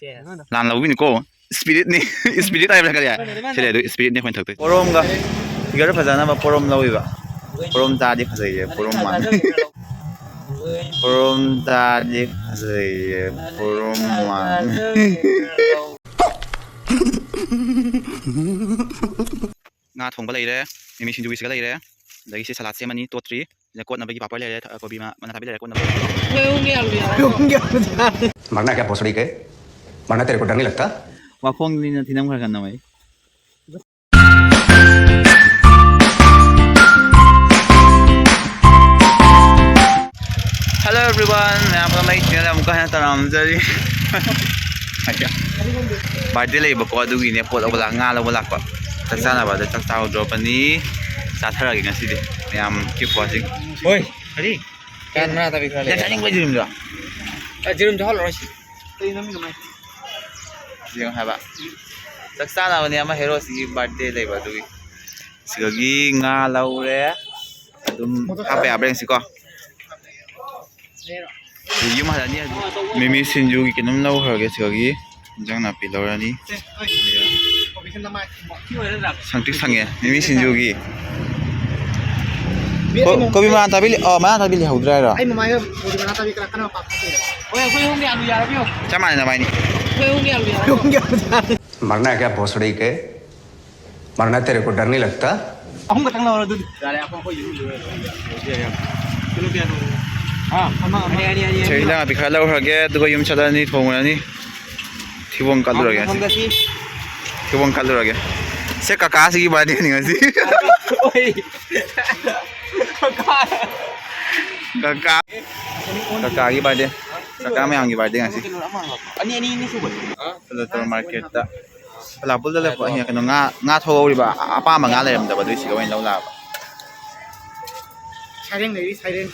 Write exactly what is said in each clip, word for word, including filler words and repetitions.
ꯂꯥꯟ ꯂꯧꯕꯤꯅꯤꯀꯣ꯫ ꯏꯁꯄꯤꯔꯤꯠꯅꯤ꯫ ꯏꯁꯄꯤꯔꯤꯠ ꯍꯥꯏꯕ꯭ꯔꯥ ꯀꯔꯤ ꯍꯥꯏ? ꯁꯤꯗꯤ ꯑꯗꯨ ꯏꯁꯄꯤꯔꯤꯠꯅꯤ ꯑꯩꯈꯣꯏꯅ ꯊꯛꯇꯣꯏ꯫ ꯄꯣꯔꯣꯝꯒ ꯐꯤꯒꯔ ꯐꯖꯅꯕ ꯄꯣꯔꯣꯝ ꯂꯧꯕꯤꯕ꯫ ꯄꯣꯔꯣꯝ ꯆꯥꯗꯤ ꯐꯖꯩꯌꯦ, ꯄꯣꯔꯣꯝ ꯃꯥꯟ꯫ ꯄꯣꯔꯣꯝ ꯆꯥꯗꯤ ꯐꯖꯩꯌꯦ, ꯄꯣꯔꯣꯝ ꯃꯥꯟ꯫ ꯉꯥ ꯊꯣꯡꯕ ꯂꯩꯔꯦ, ꯃꯤꯃꯤ ꯁꯤꯡꯖꯨꯒꯤꯁꯤꯒ ꯂꯩꯔꯦ, ꯑꯗꯒꯤ ꯁꯤ ꯁꯂꯥꯗ ꯁꯦꯝꯃꯅꯤ, ꯇꯣꯠꯇ꯭ꯔꯤ꯫ ꯁꯤꯗ ꯀꯣꯠꯅꯕꯒꯤ ꯄꯥꯄꯔ ꯂꯩꯔꯦ, ꯊ-, ꯀꯣꯕꯤ ꯃ-, ꯃꯅꯥ ꯊꯥꯕꯤ ꯂꯩꯔꯦ ꯀꯣꯠꯅꯕ꯫ ꯃꯔꯅꯥ ꯀꯌꯥ ꯚꯣꯁꯗꯤ ꯀꯦ? ꯃꯔꯅꯥ ꯇꯦꯔꯦ ꯀꯣ ꯗꯔ ꯅꯍꯤ ꯂꯒꯇꯥ? ꯋꯥꯈꯣꯡꯅꯤꯅ ꯊꯤꯅꯝ ꯈꯔ ꯈꯔ ꯅꯝꯃꯛꯏ꯫ Hello everyone, ꯃꯌꯥꯝ ꯄꯨꯝꯅꯃꯛ ꯑꯩ channel ꯑꯃꯨꯛꯀ ꯍꯟꯅ ꯇꯔꯥꯝꯖꯔꯤ꯫ ꯕꯥꯔꯗꯦ ꯂꯩꯕꯀꯣ, ꯑꯗꯨꯒꯤꯅꯦ ꯄꯣꯠ ꯂꯧꯕ ꯂꯥꯛ-, ꯉꯥ ꯂꯧꯕ ꯂꯥꯛꯄ꯫ ꯆꯥꯛ ꯆꯥꯅꯕꯗ ꯆꯥꯛ ꯆꯥꯍꯧꯗ꯭ꯔꯕꯅꯤ꯫ ꯆꯥꯊꯔꯒꯦ ꯉꯁꯤꯗꯤ꯫ ꯃꯌꯥꯝ keep watching꯫ ꯍꯣꯏ, ꯀꯔꯤ? ꯀꯥꯟ ꯃꯅꯥ ꯇꯥꯕꯤ ꯈꯔ ꯌꯥꯝ ꯂꯩ꯫ ꯆꯥꯅꯤꯡꯕ ꯖꯤꯔꯨꯝꯗꯣ꯫ ꯑ, ꯖꯤꯔꯨꯝ ꯆꯥꯍꯜꯂꯔꯣꯏ ꯁꯤ꯫ ꯀꯩꯅꯣ ꯃꯤꯅꯣ ꯃꯥꯏ? ꯌꯦꯡꯉꯣ ꯍꯥꯏꯕ꯫ ꯆꯥꯛ ꯆꯥꯅꯕꯅꯦ ꯑꯃ ꯍꯦꯔꯣꯁꯤꯒꯤ ꯕꯥꯔꯗꯦ ꯂꯩꯕ ꯑꯗꯨꯒꯤ꯫ ꯁꯤꯗꯒꯤ ꯉꯥ ꯂꯧꯔꯦ꯫ ꯑꯗꯨꯝ ꯍꯥꯞꯄ ꯌꯥꯕ꯭ꯔꯥ ꯌꯦꯡꯁꯤꯀꯣ꯫ ꯌꯨꯝ ꯍꯜꯂꯅꯤ ꯍꯧꯖꯤꯛ꯫ ꯃꯤꯃꯤ ꯁꯤꯡꯖꯨꯒꯤ ꯀꯩꯅꯣꯝ ꯂꯧꯈ꯭ꯔꯒꯦ ꯁꯤꯗꯒꯤ꯫ ꯏꯟꯖꯥꯡ ꯅꯥꯄꯤ ꯂꯧꯔꯅꯤ꯫ ꯁꯪꯇ꯭ꯔꯤꯛ ꯁꯪꯉꯦ꯫ ꯃꯤꯃꯤ ꯁꯤꯡꯖꯨꯒꯤ꯫ ꯀꯣ-, ꯀꯣꯕꯤ ꯃꯅꯥ ꯇꯥꯕꯤ ꯂꯩ-, ꯑꯣ, ꯃꯅꯥ ꯇꯥꯕꯤ ꯂꯩꯍꯧꯗ꯭ꯔꯥ ꯍꯥꯏꯔꯣ? ꯑꯩ ꯃꯃꯥꯏꯒ ꯀꯣꯕꯤ ꯃꯅꯥ ꯇꯥꯕꯤ ꯀꯅꯥ, ꯀꯅꯥ ꯄꯥꯝꯒꯦ? ꯍꯣꯏ, ꯑꯩꯈꯣꯏ ꯑꯍꯨꯝꯒꯤ ꯑꯂꯨ ꯌꯥꯔꯕꯤꯌꯣ꯫ ꯆꯞ ꯃꯥꯟꯅꯩ ꯅꯕꯥꯏꯅꯤ꯫ ꯑꯩꯈꯣꯏ ꯑꯍꯨꯝꯒꯤ ꯑꯂꯨ ꯌꯥꯔꯕꯤꯌꯣ꯫ ꯃꯔꯅꯥ ꯀꯌꯥ ꯚꯣꯁꯗꯤ ꯀꯦ? ꯃꯔꯅꯥ ꯇꯦꯔꯦ ꯀꯣ ꯗꯔ ꯅꯍꯤ ꯂꯒꯇꯥ? ꯑꯍꯨꯝ ꯈꯛꯇꯪ ꯂꯧꯔꯣ ꯑꯗꯨꯗꯤ꯫ ꯌꯥꯔꯦ, ꯑꯩꯈꯣꯏ, ꯑꯩꯈꯣꯏ ꯌꯨꯝ ꯂꯣꯏꯔꯦ꯫ ꯀꯤꯂꯣ ꯀꯌꯥꯅꯣ? ꯑꯥ, ꯑꯃ, ꯑꯃ꯫ ꯑꯅꯤ, ꯑꯅꯤ, ꯑꯅꯤ, ꯑꯅꯤ꯫ ꯁꯦ, ꯏꯟꯖꯥꯡ ꯅꯥꯄꯤ ꯈꯔ ꯂꯧꯈ꯭ꯔꯒꯦ, ꯑꯗꯨꯒ ꯌꯨꯝ ꯆꯠꯂꯅꯤ, ꯊꯣꯡꯉꯨꯔꯅꯤ꯫ ꯊꯤꯕꯣꯡ ꯀꯠꯂꯨꯔꯒꯦ ꯉꯁꯤ꯫ ꯊꯣꯡꯒꯠꯁꯤ꯫ ꯊꯤꯕꯣꯡ ꯀꯠꯂꯨꯔꯒꯦ꯫ ꯁꯦ, ꯀꯀꯥꯁꯤꯒꯤ ꯕꯥꯔꯗꯦꯅꯤ ꯉꯁꯤ꯫ ꯑꯣꯏ꯫ ꯀꯀꯥ꯫ ꯀꯀꯥ꯫ ꯀꯀꯥꯒꯤ ꯕꯥꯔꯗꯦ꯫ ꯀꯀꯥ ꯃꯌꯥꯝꯒꯤ ꯕꯥꯔꯗꯦ ꯉꯁꯤ꯫ ꯑꯅꯤ, ꯑꯅꯤ, ꯑꯅꯤ ꯁꯨꯕꯅꯤ꯫ ꯂꯣꯇꯔ ꯃꯥꯔꯀꯦꯠꯇ꯫ ꯂꯥꯄꯨꯜꯗ ꯂꯩꯔꯛꯄ ꯑꯩꯅ ꯀꯩꯅꯣ ꯉꯥ, ꯉꯥ ꯊꯣꯛꯍꯧꯔꯤꯕ ꯑꯄꯥꯝꯕ ꯉꯥ ꯂꯩꯔꯝꯗꯕ ꯑꯗꯨꯏ ꯁꯤꯗ ꯑꯣꯏꯅ ꯂꯧ ꯂꯥꯛꯑꯕ꯫ ꯁꯥꯏꯔꯦꯡ ꯂꯩꯔꯤ, ꯁꯥꯏꯔꯦꯡ꯫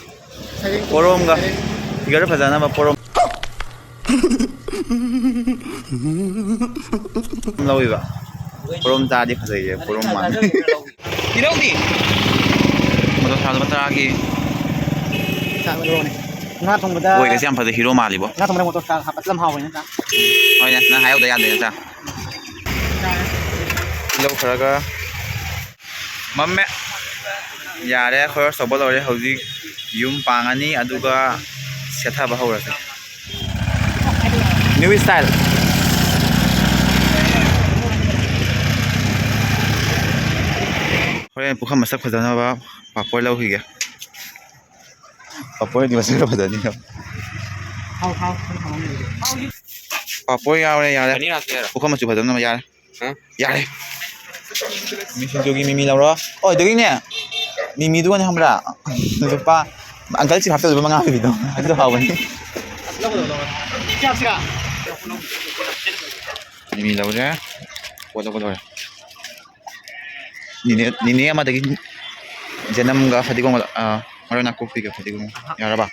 ꯁꯥꯏꯔꯦꯡ꯫ ꯄꯣꯔꯣꯝꯒ ꯁꯥꯏꯔꯦꯡ꯫ ꯐꯤꯒꯔ ꯐꯖꯅꯕ ꯄꯣꯔꯣꯝ ꯂꯧꯏꯕ꯫ ꯄꯣꯔꯣꯝ ꯆꯥꯗꯤ ꯐꯖꯩꯌꯦ, ꯄꯣꯔꯣꯝ ꯃꯥꯟ꯫ ꯇꯤꯜꯍꯧꯗꯤ? ꯃꯣꯇꯣꯔ ꯁꯥꯏꯀꯜ ꯂꯨꯄꯥ ꯇꯔꯥꯒꯤ꯫ ꯆꯥꯛ ꯂꯧꯔꯣꯅꯦ꯫ ꯉꯥ ꯊꯣꯡꯕꯗ ꯑꯣꯏꯒꯁꯦ ꯌꯥꯝ ꯐꯖꯩ, ꯍꯤꯔꯣ ꯃꯥꯜꯂꯤꯕꯣ꯫ ꯉꯥ ꯊꯣꯡꯕꯗ ꯃꯣꯇꯣꯔ ꯆꯥ ꯍꯥꯞꯄꯁꯨ ꯌꯥꯝ ꯍꯥꯎꯕꯅꯤ ꯅꯠꯇ꯭ꯔꯥ? ꯍꯣꯏꯅꯦ, ꯅꯪ ꯍꯥꯏꯍꯧꯗ ꯌꯥꯗꯦ ꯅꯠꯇ꯭ꯔꯥ? ꯂꯧꯈ꯭ꯔꯒ ꯃꯝꯃꯦ꯫ ꯌꯥꯔꯦ, ꯈꯣꯏꯔꯣ ꯆꯧꯕ ꯂꯣꯏꯔꯦ꯫ ꯍꯧꯖꯤꯛ ꯌꯨꯝ ꯄꯥꯡꯉꯅꯤ, ꯑꯗꯨꯒ ꯁꯦꯠꯊꯕ ꯍꯧꯔꯁꯦ꯫ New style꯫ ꯍꯣꯔꯦꯟ ꯄꯨꯈꯝ ꯃꯁꯛ ꯐꯖꯅꯕ ꯄꯥꯐꯣꯔ ꯂꯧꯈꯤꯒꯦ꯫ ꯄꯥꯐꯣꯔꯗꯤ ꯃꯁꯛ ꯐꯖꯅꯤ꯫ ꯄꯥꯐꯣꯔ ꯌꯥꯎꯔꯦ, ꯌꯥꯔꯦ꯫ ꯄꯅꯤꯔ ꯍꯥꯞꯁꯦ ꯍꯥꯏꯔꯣ? ꯄꯨꯈꯝ ꯃꯆꯨ ꯐꯖꯅꯕ ꯌꯥꯔꯦ꯫ ꯍꯥ? ꯌꯥꯔꯦ꯫ ꯃꯤ ꯁꯤꯡꯖꯨꯒꯤ ꯃꯤꯃꯤ ꯂꯧꯔꯣ꯫ ꯑꯣ, ꯑꯗꯨꯒꯤꯅꯦ, ꯃꯤꯃꯤꯗꯨꯒꯅꯦ ꯈꯪꯕ꯭ꯔꯥ? ꯂꯨꯄꯥ, ꯑꯪꯀꯜ ꯆꯤꯞ ꯍꯥꯞꯆꯜꯂꯨꯕ ꯃꯉꯥ ꯄꯤꯕꯤꯗꯣ, ꯑꯗꯨ ꯍꯥꯎꯕꯅꯤ꯫ ꯃꯤꯃꯤ ꯂꯧꯔꯦ꯫ ꯄꯣꯠ ꯂꯧꯕ ꯂꯣꯏꯔꯦ꯫ ꯅꯤꯅꯦ, ꯅꯤꯅꯦ ꯑꯃꯗꯒꯤ ꯖꯦꯅꯝꯒ ꯐꯗꯤꯒꯣꯝꯒ, ꯑꯥ, ꯃꯔꯣꯏ ꯅꯥꯀꯨꯞꯄꯤꯒ ꯐꯗꯤꯒꯣꯝ ꯌꯥꯔꯕ?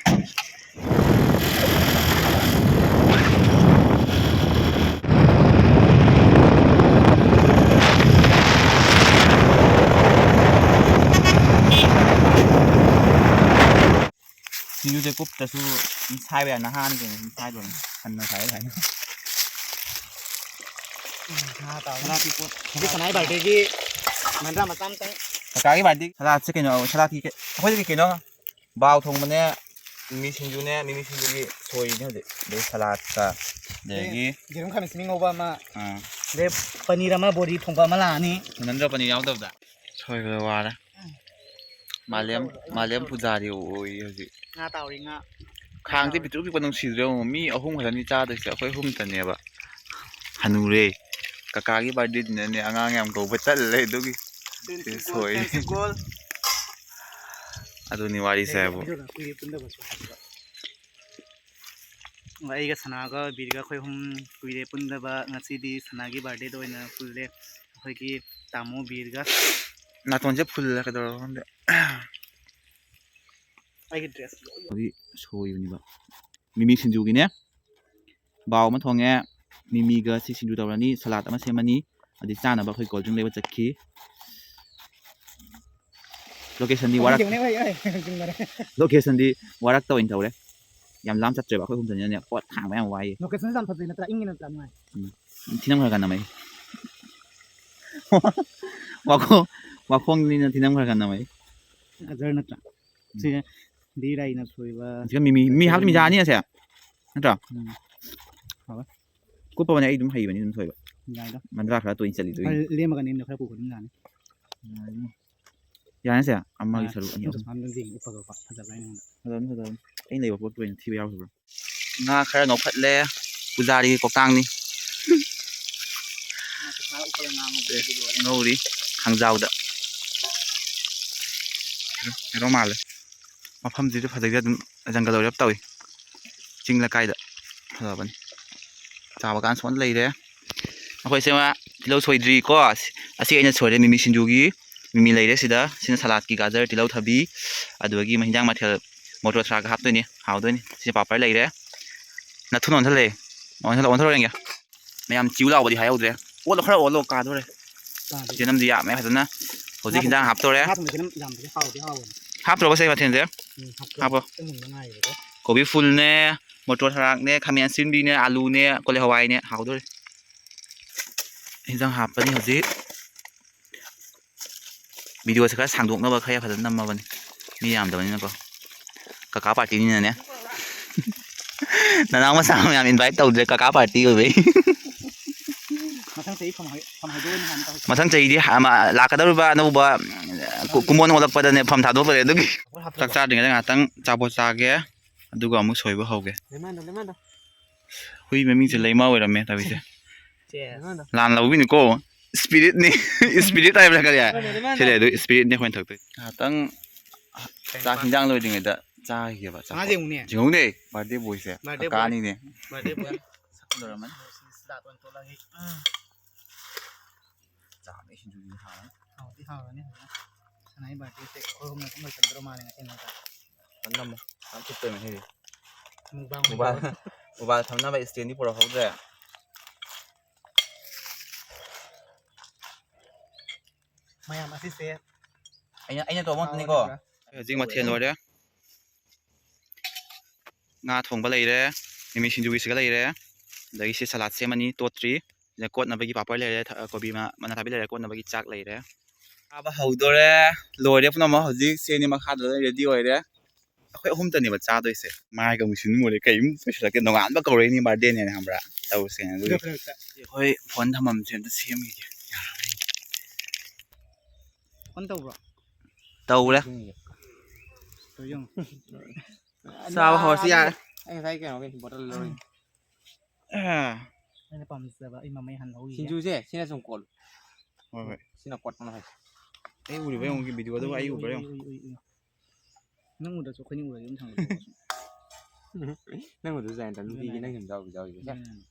ꯁꯤꯡꯖꯨꯁꯦ ꯀꯨꯞꯇꯁꯨ ꯑꯗꯨꯝ ꯁꯥꯏꯕ ꯌꯥꯏ, ꯅꯍꯥꯟ ꯀꯩꯅꯣ ꯑꯗꯨꯝ ꯁꯥꯏꯗꯣꯏꯅꯤ, ꯁꯟꯅ ꯁꯥꯏ ꯁꯥꯏꯅ꯫ ꯉꯥ ꯇꯥꯎ꯫ ꯉꯥ ꯄꯤꯄꯣꯠ꯫ ꯍꯧꯖꯤꯛ ꯁꯅꯥꯏ ꯕꯥꯔꯗꯦꯒꯤ ꯃꯟꯗ꯭ꯔꯥ ꯃꯆꯥ ꯑꯃꯇꯪ꯫ ꯀꯀꯥꯒꯤ ꯕꯥꯔꯗꯦ ꯁꯂꯥꯠꯁꯦ ꯀꯩꯅꯣ, ꯁꯂꯥꯠꯀꯤ ꯀꯩ-, ꯑꯩꯈꯣꯏꯗꯤ ꯀꯩꯅꯣ, ꯕꯥꯎ ꯊꯣꯡꯕꯅꯦ, ꯃꯤꯃꯤ ꯁꯤꯡꯖꯨꯅꯦ, ꯃꯤꯃꯤ ꯁꯤꯡꯖꯨꯒꯤ ꯁꯣꯏꯔꯤꯅꯦ ꯍꯧꯖꯤꯛ꯫ ꯑꯗꯩ ꯁꯂꯥꯠꯀ, ꯑꯗꯒꯤ ꯌꯦꯔꯨꯝ ꯈꯥꯃꯦꯟ ꯑꯁꯤꯟꯕꯤ ꯉꯧꯕ ꯑꯃ꯫ ꯑꯥ꯫ ꯑꯗꯩ ꯄꯅꯤꯔ ꯑꯃ, ꯕꯣꯔꯤ ꯊꯣꯡꯕ ꯑꯃ ꯂꯥꯛꯑꯅꯤ꯫ ꯅꯟꯗ꯭ꯔ ꯄꯅꯤꯔ ꯌꯥꯎꯗꯕꯗ꯫ ꯁꯣꯏꯕꯗ ꯋꯥꯔꯦ꯫ ꯃꯥꯂꯦꯝ, ꯃꯥꯂꯦꯝ ꯄꯨꯖꯥꯔꯤ ꯑꯣꯏ ꯍꯧꯖꯤꯛ꯫ ꯉꯥ ꯇꯥꯎꯔꯤ, ꯉꯥ꯫ ꯈꯥꯡꯁꯦ ꯄꯤꯛꯇ꯭ꯔꯨ ꯄꯤꯛꯄ ꯅꯨꯡꯁꯤꯗ꯭ꯔꯦ ꯌꯦꯡꯉꯣ꯫ ꯃꯤ ꯑꯍꯨꯝ ꯈꯛꯇꯅꯤ ꯆꯥꯗꯣꯏꯁꯦ, ꯑꯩꯈꯣꯏ ꯑꯍꯨꯝꯇꯅꯦꯕ꯫ ꯍꯅꯨꯔꯦ꯫ ꯀꯀꯥꯒꯤ ꯕꯥꯔꯗꯦꯅꯤꯅꯅꯦ, ꯑꯉꯥꯡ ꯌꯥꯝ ꯀꯧꯕ ꯇꯜꯂꯦ ꯑꯗꯨꯒꯤ꯫ ꯁꯤ ꯁꯣꯏ꯫ ꯑꯗꯨꯅꯤ ꯋꯥꯔꯤꯁꯦ ꯍꯥꯏꯕꯨ꯫ ꯑꯩꯒ ꯁꯅꯥꯒ ꯕꯤꯔꯒ ꯑꯩꯈꯣꯏ ꯑꯍꯨꯝ ꯀꯨꯏꯔꯦ ꯄꯨꯟꯗꯕ꯫ ꯉꯁꯤꯗꯤ ꯁꯅꯥꯒꯤ ꯕꯥꯔꯗꯦꯗ ꯑꯣꯏꯅ ꯄꯨꯜꯂꯦ ꯑꯩꯈꯣꯏꯒꯤ ꯇꯥꯃꯣ ꯕꯤꯔꯒ꯫ ꯅꯥꯇꯣꯟꯁꯦ ꯐꯨꯜꯂꯦ, ꯀꯩꯗꯧꯔꯕ ꯈꯪꯗꯦ꯫ ꯑꯩꯒꯤ ꯗ꯭ꯔꯦꯁ ꯂꯣꯏ ꯍꯧꯖꯤꯛ ꯁꯣꯏꯕꯅꯦꯕ꯫ ꯃꯤꯃꯤ ꯁꯤꯡꯖꯨꯒꯤꯅꯦ꯫ ꯕꯥꯎ ꯑꯃ ꯊꯣꯡꯉꯦ꯫ ꯃꯤꯃꯤꯒ ꯁꯤ ꯁꯤꯡꯖꯨ ꯇꯧꯔꯅꯤ, ꯁꯂꯥꯠ ꯑꯃ ꯁꯦꯝꯃꯅꯤ, ꯑꯗꯩ ꯆꯥꯅꯕ ꯑꯩꯈꯣꯏ ꯀꯣꯜ ꯗ꯭ꯔꯤꯡ ꯂꯩꯕ ꯆꯠꯈꯤ꯫ ꯂꯣꯀꯦꯁꯟꯗꯤ ꯋꯥꯔꯛ-, ꯌꯦꯡꯅꯦ, ꯍꯣꯏ, ꯍꯣꯏ, ꯆꯨꯝꯕꯅꯦ꯫ ꯂꯣꯀꯦꯁꯟꯗꯤ ꯋꯥꯔꯛꯇ ꯑꯣꯏꯅ ꯇꯧꯔꯦ꯫ ꯌꯥꯝ ꯂꯥꯝ ꯆꯠꯇ꯭ꯔꯦꯕ ꯑꯩꯈꯣꯏ ꯑꯍꯨꯝꯗꯅꯤꯅꯅꯦ꯫ ꯄꯣꯠ ꯊꯥꯡꯕ ꯌꯥꯝ ꯋꯥꯏꯌꯦ꯫ Location ꯁꯨ ꯌꯥꯝ ꯐꯖꯩ ꯅꯠꯇ꯭ꯔꯥ? ꯏꯪꯉꯤ ꯅꯠꯇ꯭ꯔꯥ? ꯅꯨꯡꯉꯥꯏ꯫ ꯎꯝ꯫ ꯊꯤꯅꯝ ꯈꯔ ꯈꯔ ꯅꯝꯃꯛꯏ꯫ ꯋꯥꯈꯣꯡ-, ꯋꯥꯈꯣꯡꯅꯤꯅ ꯊꯤꯅꯝ ꯈꯔ ꯈꯔ ꯅꯝꯃꯛꯏ꯫ ꯒꯖꯔ ꯅꯠꯇ꯭ꯔꯥ? ꯎꯝ꯫ ꯁꯤ ꯗꯤꯔꯥꯏꯅ ꯁꯣꯏꯕ꯫ ꯁꯤꯒ ꯃꯤꯃꯤ, ꯃꯤꯃꯤ ꯍꯥꯞꯇ ꯃꯤ ꯌꯥꯅꯤ ꯑꯁꯦ? ꯅꯠꯇ꯭ꯔꯣ? ꯎꯝ꯫ ꯍꯥꯎꯋꯦ꯫ ꯀꯨꯞꯄꯕꯅꯦ ꯑꯩ ꯑꯗꯨꯝ ꯍꯩꯕꯅꯤ ꯑꯗꯨꯝ ꯁꯣꯏꯕ꯫ ꯌꯥꯏꯗ꯫ ꯃꯟꯗ꯭ꯔꯥ ꯈꯔ ꯇꯣꯏꯅ ꯆꯠꯂꯤꯗꯨꯒꯤ꯫ ꯈꯔ ꯂꯦꯝꯃꯒ ꯅꯦꯝꯅ ꯈꯔ ꯄꯨꯕ ꯑꯗꯨꯝ ꯌꯥꯅꯤ꯫ ꯌꯥꯅꯤ꯫ ꯌꯥꯅꯤꯁꯦ ꯑꯃꯒꯤ ꯌꯥꯏ꯫ ꯁꯔꯨꯛ ꯑꯅꯤ ꯑꯗꯨꯝ ꯑꯍꯨꯝ꯫ ꯁꯨꯃꯥꯏꯅ ꯑꯗꯨꯝ ꯌꯦꯡꯉꯤ, ꯎꯞꯄꯒꯀꯣ꯫ ꯐꯖꯕ꯭ꯔꯥ ꯌꯦꯡꯉꯒ꯫ ꯐꯖꯕꯅꯤ, ꯐꯖꯕꯅꯤ꯫ ꯑꯩꯅ ꯂꯩꯕ ꯄꯣꯠꯇꯨ ꯑꯣꯏꯅ ꯊꯤꯕ ꯌꯥꯎꯈꯤꯕ꯭ꯔꯣ? ꯉꯥ ꯈꯔ ꯉꯧꯈꯠꯂꯦ꯫ ꯄꯨꯖꯥꯔꯤꯒꯤ ꯀꯣꯛꯇꯥꯡꯅꯤ꯫ ꯉꯥ ꯎꯞꯄꯒ ꯉꯥ ꯉꯧꯕꯗꯤ ꯂꯣꯏꯔꯦ꯫ ꯉꯧꯔꯤ ꯈꯥꯡꯖꯥꯎꯗ꯫ ꯍꯦꯔꯣ ꯃꯥꯜꯂꯦ꯫ ꯃꯐꯝꯁꯤꯁꯨ ꯐꯖꯩꯗ, ꯑꯗꯨꯝ ꯖꯪꯒꯜ ꯑꯣꯏꯔꯞ ꯇꯧꯏ꯫ ꯆꯤꯡ ꯂꯩꯀꯥꯏꯗ ꯐꯖꯕꯅꯤ꯫ ꯆꯥꯕ ꯀꯥꯟ ꯁꯣꯟ ꯂꯩꯔꯦ꯫ ꯑꯩꯈꯣꯏꯁꯦ ꯃꯥ ꯇꯤꯜꯍꯧ ꯁꯣꯏꯗ꯭ꯔꯤꯀꯣ꯫ ꯑꯁꯤ ꯑꯩꯅ ꯁꯣꯏꯔꯦ ꯃꯤꯃꯤ ꯁꯤꯡꯖꯨꯒꯤ꯫ ꯃꯤꯃꯤ ꯂꯩꯔꯦ ꯁꯤꯗ꯫ ꯁꯤꯅ ꯁꯂꯥꯠꯀꯤ ꯒꯥꯖꯔ, ꯇꯤꯜꯍꯧ, ꯊꯕꯤ, ꯑꯗꯨꯗꯒꯤ ꯍꯤꯟꯖꯥꯡ ꯃꯊꯦꯜ ꯃꯣꯇꯣꯔ ꯁꯥꯛꯀ ꯍꯥꯞꯇꯣꯏꯅꯤ꯫ ꯍꯥꯎꯗꯣꯏꯅꯤ꯫ ꯁꯤꯅ ꯄꯥꯄꯔ ꯂꯩꯔꯦ꯫ ꯅꯊꯨꯅ ꯑꯣꯟꯁꯜꯂꯛꯑꯦ꯫ ꯑꯣꯟꯁꯜꯂꯣ, ꯑꯣꯟꯊꯣꯔꯛꯑꯣ ꯌꯦꯡꯒꯦ꯫ ꯃꯌꯥꯝ ꯆꯤꯎ ꯂꯥꯎꯕꯗꯤ ꯍꯥꯏꯍꯧꯗ꯭ꯔꯦ꯫ ꯑꯣꯜꯂꯣ, ꯈꯔ ꯑꯣꯜꯂꯣ, ꯀꯥꯗꯣꯔꯦ꯫ ꯆꯥꯗ꯭ꯔꯤ꯫ ꯆꯦꯅꯝꯗꯤ ꯌꯥꯝꯃꯦ ꯐꯖꯅ꯫ ꯍꯧꯖꯤꯛ ꯉꯥ ꯍꯤꯟꯖꯥꯡ ꯊꯣꯡ-, ꯍꯥꯞꯇꯣꯔꯦ꯫ ꯉꯥ ꯊꯣꯡꯕꯁꯦ ꯑꯗꯨꯝ ꯌꯥꯝꯕꯁꯦ ꯍꯥꯎꯗꯤ ꯍꯥꯎꯕꯅꯤ꯫ ꯍꯥꯞꯇ꯭ꯔꯣꯕ ꯁꯦ ꯃꯊꯦꯜꯁꯦ? ꯎꯝ, ꯍꯥꯞꯇ꯭ꯔꯣ꯫ ꯍꯥꯞꯄꯣ꯫ ꯑꯩ ꯃꯨꯟꯕ ꯉꯥꯏꯔꯤꯕꯀꯣ꯫ ꯀꯣꯕꯤ ꯐꯨꯜꯅꯦ, ꯃꯣꯇꯣꯔ ꯊꯔꯥꯛꯅꯦ, ꯈꯥꯃꯦꯟ ꯑꯁꯤꯟꯕꯤꯅꯦ, ꯑꯂꯨꯅꯦ, ꯀꯣꯂꯤ ꯍꯋꯥꯏꯅꯦ꯫ ꯍꯥꯎꯗꯣꯔꯦ꯫ ꯍꯤꯟꯖꯥꯡ ꯍꯥꯞꯄꯅꯤ ꯍꯧꯖꯤꯛ꯫ ꯚꯤꯗꯤꯑꯣꯁꯦ ꯈꯔ ꯁꯥꯡꯗꯣꯛꯅꯕ ꯈꯔ ꯐꯖꯅ ꯅꯝꯃꯕꯅꯤ꯫ ꯃꯤ ꯌꯥꯝꯗꯕꯅꯤꯅꯀꯣ꯫ ꯀꯀꯥ ꯄꯥꯔꯇꯤꯅꯤꯅꯅꯦ꯫ ꯅꯅꯥꯎ ꯃꯆꯥ ꯃꯌꯥꯝ invite ꯇꯧꯗ꯭ꯔꯦ, ꯀꯀꯥ ꯄꯥꯔꯇꯤ ꯑꯣꯏꯕꯩ꯫ ꯃꯊꯪ ꯆꯍꯤ ꯐꯝ ꯍꯩ-, ꯐꯝ ꯍꯩꯗꯣꯛꯑꯣꯏꯅ ꯍꯥꯟꯅ ꯇꯧ-, ꯃꯊꯪ ꯆꯍꯤꯗꯤ ꯍꯥ-, ꯑꯃ, ꯂꯥꯛꯀꯗꯧꯔꯤꯕ ꯑꯅꯧꯕ, ꯀꯨ-, ꯀꯨꯝꯑꯣꯟ ꯑꯣꯜꯂꯛꯄꯗꯅꯦ ꯐꯝ ꯊꯥꯗꯣꯛꯇꯣꯔꯦ ꯑꯗꯨꯒꯤ꯫ ꯆꯥꯛ ꯆꯥꯗ꯭ꯔꯤꯉꯩꯗ ꯉꯥꯏꯍꯥꯛꯇꯪ ꯑꯆꯥꯄꯣꯠ ꯆꯥꯒꯦ, ꯑꯗꯨꯒ ꯑꯃꯨꯛ ꯁꯣꯏꯕ ꯍꯧꯒꯦ꯫ ꯂꯩꯃꯥꯟꯗꯣ, ꯂꯩꯃꯥꯟꯗꯣ꯫ ꯍꯨꯏ ꯃꯃꯤꯡꯁꯦ ꯂꯩꯃ ꯑꯣꯏꯔꯝꯃꯦ ꯇꯧꯔꯤꯁꯦ꯫ ꯆꯦꯁ꯫ ꯂꯥꯟ ꯂꯧꯕꯤꯅꯨꯀꯣ꯫ Spirit ꯅꯤ꯫ Spirit ꯍꯥꯏꯕ꯭ꯔꯥ ꯀꯔꯤ ꯍꯥꯏ? ꯃꯥꯅꯦ, ꯃꯥꯅꯦ꯫ ꯁꯤ ꯂꯩ, ꯑꯗꯨ spirit ꯅꯤ ꯑꯩꯈꯣꯏꯅ ꯊꯛꯇꯣꯏ꯫ ꯉꯥꯏꯍꯥꯛꯇꯪ ꯀꯩ ꯆꯥꯛ ꯄꯥ-, ꯍꯤꯟꯖꯥꯡ ꯂꯣꯏꯗ꯭ꯔꯤꯉꯩꯗ ꯆꯥꯈꯤꯒꯦꯕ ꯆꯥꯛ꯫ ꯉꯥ ꯌꯦꯡꯉꯨꯅꯦ꯫ ꯌꯦꯡꯉꯨꯅꯦ, birthday boy ꯁꯦ꯫ Birthday boy꯫ ꯀꯀꯥꯅꯤꯅꯦ꯫ Birthday boy꯫ ꯁꯛ ꯐꯖꯔꯝꯃꯅꯤ꯫ ꯁꯤ ꯂꯥꯛ ꯑꯣꯏꯅ ꯇꯣꯂꯛꯑꯒꯦ꯫ ꯆꯥꯝꯃ ꯁꯤꯡꯖꯨꯗꯨ ꯍꯥꯎꯔꯅꯤ꯫ ꯍꯥꯎꯗꯤ ꯍꯥꯎꯔꯅꯤ ꯐꯖꯅ꯫ ꯁꯅꯥꯏ birthday ꯁꯦ ꯑꯩꯈꯣꯏ ꯑꯍꯨꯝꯅ ꯑꯗꯨꯝ ꯂꯣꯏꯁꯤꯟꯗ꯭ꯔꯣ ꯃꯥꯜꯂꯦ ꯉꯁꯤ ꯅꯠꯇ꯭ꯔꯥ? ꯐꯖꯅ ꯅꯝꯃꯣ꯫ ꯌꯥꯝ ꯊꯤꯠꯇꯣꯏꯅꯦ ꯁꯤꯗꯤ꯫ Mukbang mobile, ꯇꯧꯗꯣꯏꯔꯣ? Mobile ꯊꯝꯅꯕ stand ꯗꯤ ꯄꯨꯔꯛꯍꯧꯗ꯭ꯔꯦ꯫ ꯃꯌꯥꯝ ꯑꯁꯤꯁꯦ ꯑꯩꯅ, ꯑꯩꯅ ꯇꯧꯕ ꯉꯥꯛꯇꯅꯤꯀꯣ꯫ ꯍꯥꯎꯔꯅꯤ ꯄꯨꯔꯥ꯫ ꯍꯧꯖꯤꯛ ꯃꯊꯦꯜ ꯂꯣꯏꯔꯦ꯫ ꯉꯥ ꯊꯣꯡꯕ ꯂꯩꯔꯦ, ꯃꯤꯃꯤ ꯁꯤꯡꯖꯨꯒꯤꯁꯤꯒ ꯂꯩꯔꯦ, ꯑꯗꯒꯤ ꯁꯤ ꯁꯂꯥꯗ ꯁꯦꯝꯃꯅꯤ, ꯇꯣꯠꯇ꯭ꯔꯤ꯫ ꯁꯤꯗ ꯀꯣꯠꯅꯕꯒꯤ ꯄꯥꯄꯔ ꯂꯩꯔꯦ, ꯊ-, ꯀꯣꯕꯤ ꯃ-, ꯃꯅꯥ ꯊꯥꯕꯤ ꯂꯩꯔꯦ, ꯀꯣꯠꯅꯕꯒꯤ ꯆꯥꯛ ꯂꯩꯔꯦ꯫ ꯆꯥꯕ ꯍꯧꯗꯣꯔꯦ, ꯂꯣꯏꯔꯦ ꯄꯨꯝꯅꯃꯛ꯫ ꯍꯧꯖꯤꯛ ꯁꯦꯅꯤ ꯃꯈꯥꯗ ꯂꯣꯏ ꯔꯦꯗꯤ ꯑꯣꯏꯔꯦ꯫ ꯑꯩꯈꯣꯏ ꯑꯍꯨꯝꯇꯅꯦꯕ ꯆꯥꯗꯣꯏꯁꯦ꯫ ꯃꯥꯏꯒ ꯃꯨꯁꯤꯟ ꯃꯨꯔꯦ, ꯀꯩꯝ ꯂꯣꯏꯁꯤꯜꯂꯛꯇꯦ꯫ ꯅꯣꯡꯉꯥꯟꯕ ꯀꯧꯔꯛꯏꯅꯤ, ꯕꯥꯔꯗꯦꯅꯦꯅ, ꯈꯪꯕ꯭ꯔꯥ? ꯇꯧꯁꯦꯅ ꯑꯗꯨꯒꯤ꯫ ꯑꯩꯈꯣꯏ ꯐꯣꯟ ꯊꯝꯐꯝꯁꯦ ꯑꯝꯇ ꯁꯦꯝꯈꯤꯒꯦ꯫ ꯐꯣꯟ ꯇꯧꯕ꯭ꯔꯣ? ꯇꯧꯔꯦ꯫ ꯇꯧ ꯌꯦꯡꯉꯨ꯫ ꯆꯥꯕ ꯍꯧꯔꯁꯤ ꯌꯥꯔꯦ꯫ ꯑꯩ ꯉꯁꯥꯏ ꯀꯩꯅꯣꯒꯤ ꯕꯣꯇꯜ ꯂꯧꯔꯤ꯫ ꯑꯥ꯫ ꯑꯩꯅ ꯄꯥꯝꯖꯕ ꯑꯩ ꯃꯃꯩ ꯍꯥꯟꯅ ꯍꯧꯔꯤꯒꯦ꯫ ꯁꯤꯡꯖꯨꯁꯦ ꯁꯤꯅ ꯁꯨꯝ ꯀꯣꯠꯂꯨ꯫ ꯍꯣꯏ, ꯍꯣꯏ꯫ ꯁꯤꯅ ꯀꯣꯠꯄꯅ ꯐꯩ꯫ ꯑꯩ ꯎꯔꯤꯕ ꯌꯦꯡꯉꯨꯒꯤ ꯚꯤꯗꯤꯑꯣꯗꯨꯒ ꯑꯩ ꯎꯕ꯭ꯔꯥ ꯌꯦꯡꯉꯨ꯫ ꯎꯏ, ꯎꯏ, ꯎꯏ, ꯎꯏ꯫ ꯅꯪ ꯎꯗ꯭ꯔꯁꯨ ꯑꯩꯈꯣꯏꯅꯤ ꯎꯔꯗꯤ ꯑꯗꯨꯝ ꯊꯝꯒꯗꯕ꯫ ꯅꯪ ꯎꯗ꯭ꯔꯁꯨ ꯌꯥꯏ, ꯅꯨꯄꯤꯒꯤ ꯑꯗꯨꯅꯦ꯫ ꯅꯪ ꯁꯨꯝ ꯌꯥꯎꯕꯤ ꯌꯥꯎꯕꯤ꯫ ꯎꯝ꯫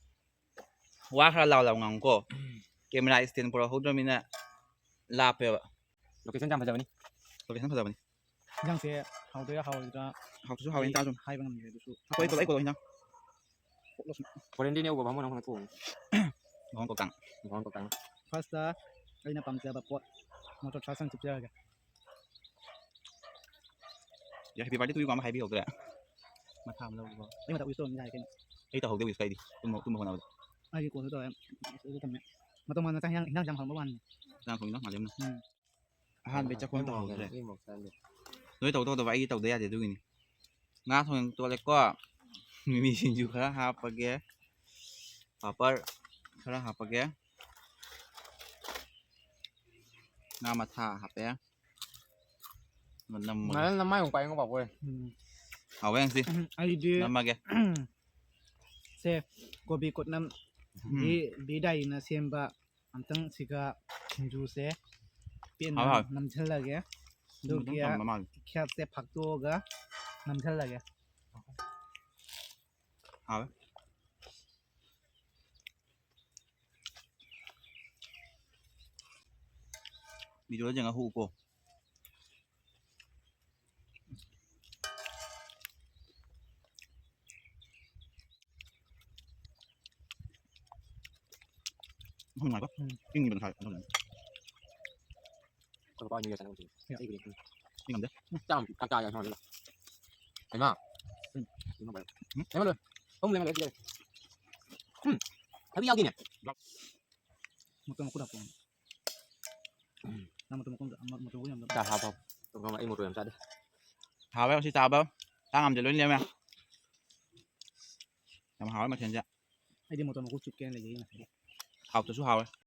ꯋꯥ ꯈꯔ ꯂꯥꯎ ꯂꯥꯎ ꯉꯥꯡꯉꯨꯀꯣ꯫ ꯀꯦꯃꯦꯔꯥ ꯏꯁꯇꯦꯟ ꯄꯨꯔꯛꯍꯧꯗ꯭ꯔꯃꯤꯅ ꯂꯥꯞꯄꯦꯕ꯫ ꯂꯣꯀꯦꯁꯟ ꯌꯥꯝ ꯐꯖꯕꯅꯤ꯫ ꯂꯣꯀꯦꯁꯟ ꯐꯖꯕꯅꯤ꯫ ꯏꯟꯖꯥꯡꯁꯦ ꯍꯥꯎꯗꯣꯏꯔꯥ ꯍꯥꯎꯔꯣꯏꯗ꯭ꯔꯥ ꯍꯥꯎꯇ꯭ꯔꯁꯨ ꯍꯥꯎꯋꯦꯅ ꯑꯩ ꯆꯥꯔꯁꯨ꯫ ꯍꯥꯏꯕ ꯉꯝꯗ꯭ꯔꯦ ꯑꯗꯨꯁꯨ꯫ ꯑꯩꯈꯣꯏ ꯀꯣꯠꯂꯣ, ꯑꯩ ꯀꯣꯠꯂꯣ ꯍꯤꯟꯖꯥꯡ꯫ ꯐꯣꯔꯦꯟꯗꯤꯅꯦ ꯎꯕ ꯚꯥꯃꯣꯟ ꯑꯃ ꯊꯣꯡꯉꯦ꯫ ꯂꯨꯍꯣꯡ ꯀꯧꯇꯥꯡ꯫ ꯂꯨꯍꯣꯡ ꯀꯧꯇꯥꯡ꯫ ꯐꯥꯔꯁꯇ ꯑꯩꯅ ꯄꯥꯝꯖꯕ ꯄꯣꯠ ꯃꯣꯇꯣꯔ ꯊ꯭ꯔꯁ ꯑꯃ ꯆꯨꯞꯆꯔꯒꯦ꯫ ꯌꯥ, happy birthday to you ꯑꯃ ꯍꯥꯏꯕꯤꯍꯧꯗ꯭ꯔꯦ꯫ ꯃꯊꯥ ꯑꯃ ꯂꯧꯔꯤꯕꯣ? ꯑꯩ ꯃꯊꯛ wish ꯇꯧꯔꯝꯅꯤ ꯍꯥꯏ ꯀꯩꯅꯣ꯫ ꯑꯩ ꯇꯧꯍꯧꯗꯦ wish ꯀꯥꯏꯗꯤ꯫ ꯇꯨꯝꯕ, ꯇꯨꯝꯕ ꯍꯣꯠꯅꯕꯗ꯫ ꯑꯩꯒꯤ ꯀꯣꯜꯁꯨ ꯇꯧꯔꯦ꯫ ꯑꯗꯨ ꯊꯝꯃꯦ꯫ ꯃꯇꯧ ꯃꯥꯟꯗꯅ ꯆꯥꯛ ꯍꯤꯟꯖꯥꯡ, ꯍꯤꯟꯖꯥꯡ ꯌꯥꯝ ꯍꯥꯎꯔꯝꯕ ꯋꯥꯅꯤ꯫ ꯍꯤꯟꯖꯥꯡ ꯊꯣꯡꯉꯤꯅꯣ ꯃꯥꯂꯦꯝꯅ꯫ ꯎꯝ꯫ ꯑꯍꯥꯟꯕꯩ ꯆꯥꯛꯈꯨꯝ ꯇꯧꯍꯧꯗ꯭ꯔꯦ꯫ ꯅꯣꯏ ꯇꯧ ꯇꯧꯗꯕ ꯑꯩꯒꯤ ꯇꯧꯗ ꯌꯥꯗꯦ ꯑꯗꯨꯒꯤꯅꯤ꯫ ꯉꯥ ꯊꯣꯡ ꯇꯣꯠꯂꯦꯀꯣ꯫ ꯃꯤꯃꯤ ꯁꯤꯡꯖꯨ ꯈꯔ ꯍꯥꯞꯄꯒꯦ꯫ ꯄꯥꯄꯔ ꯈꯔ ꯍꯥꯞꯄꯒꯦ꯫ ꯉꯥ ꯃꯊꯥ ꯍꯥꯞꯄꯦ꯫ ꯑꯗꯨꯒ ꯅꯝꯃꯒꯦ꯫ ꯉꯥꯏꯍꯥꯛ ꯅꯃꯥꯏꯃꯨꯛ ꯄꯥꯏꯉꯣ ꯄꯥꯄꯔ꯫ ꯎꯝ꯫ ꯍꯥꯎꯋꯦ ꯌꯦꯡꯁꯤ꯫ ꯎꯝ, ꯑꯩꯗꯤ ꯅꯝꯃꯒꯦ꯫ ꯁꯦ, ꯀꯣꯕꯤ ꯀꯨꯠꯅꯝ ꯎꯝ꯫ ꯕꯤ, ꯕꯤ ꯗꯥꯏꯅ ꯁꯦꯝꯕ ꯑꯝꯇꯪ ꯁꯤꯒ ꯁꯤꯡꯖꯨꯁꯦ ꯄꯦꯟꯅ ꯍꯥꯎꯋꯦ, ꯍꯥꯎꯋꯦ꯫ ꯅꯝꯁꯤꯜꯂꯒꯦ꯫ ꯁꯤꯡꯖꯨ ꯑꯗꯨꯒꯤ ꯇꯝꯕ ꯃꯥꯜꯂꯦ꯫ ꯈꯦꯠꯁꯦ ꯐꯥꯛꯇꯣꯛꯑꯒ ꯅꯝꯁꯤꯜꯂꯒꯦ꯫ ꯍꯥꯎꯋꯦ꯫ ꯚꯤꯗꯤꯑꯣꯗ ꯌꯦꯡꯉ ꯍꯨꯎꯀꯣ꯫ ꯎꯝ, ꯅꯨꯡꯉꯥꯏꯀꯣ? ꯎꯝ꯫ ꯏꯪꯉꯤꯕ ꯉꯁꯥꯏ ꯑꯗꯨꯅꯅꯦ꯫ ꯑꯩꯈꯣꯏ ꯄꯥꯄꯥ ꯍꯣꯏ ꯅꯤꯌꯣ ꯆꯥꯅꯕ ꯆꯠꯂꯦ꯫ ꯌꯥ꯫ ꯑꯩꯕꯨꯗꯤ ꯎꯝ꯫ ꯏꯪꯉꯝꯗꯦ꯫ ꯆꯥꯛ ꯌꯥꯝ ꯆꯥꯛ ꯆꯥ ꯌꯥꯝ ꯍꯥꯎꯋꯦ꯫ ꯍꯩꯃꯥ꯫ ꯎꯝ꯫ ꯎꯝ? ꯂꯩꯃ ꯂꯣꯏ꯫ ꯑꯍꯨꯝ ꯂꯩꯃ ꯂꯣꯏ ꯁꯤꯗ ꯂꯩ꯫ ꯎꯝ꯫ ꯊꯕꯤ ꯌꯥꯎꯗꯦꯅꯦ꯫ ꯃꯇꯣꯟ ꯃꯀꯨ ꯂꯥꯛꯄ꯫ ꯅꯪ ꯃꯇꯣꯟ ꯃꯀꯨ ꯑꯝꯇ-, ꯑꯃ-, ꯃꯇꯣꯟ ꯃꯀꯨ ꯌꯥꯝ ꯆꯥ ꯍꯥꯞꯄꯣ꯫ ꯑꯩ ꯃꯣꯔꯣꯛ ꯌꯥꯝ ꯆꯥꯗꯦ꯫ ꯍꯥꯎꯋꯦ ꯉꯁꯤ ꯆꯥꯕ꯫ ꯆꯥ ꯉꯝꯗꯦ, ꯂꯣꯏ ꯂꯦꯝꯃꯦ꯫ ꯌꯥꯝ ꯍꯥꯎꯋꯦ ꯃꯊꯦꯜꯁꯦ꯫ ꯑꯩꯗꯤ ꯃꯇꯣꯟ ꯃꯀꯨ ꯆꯨꯞꯀꯦꯅ ꯂꯩꯖꯩ ꯉꯁꯥꯏꯗꯤ꯫ ꯍꯥꯎꯇ꯭ꯔꯁꯨ ꯍꯥꯎꯋꯦ꯫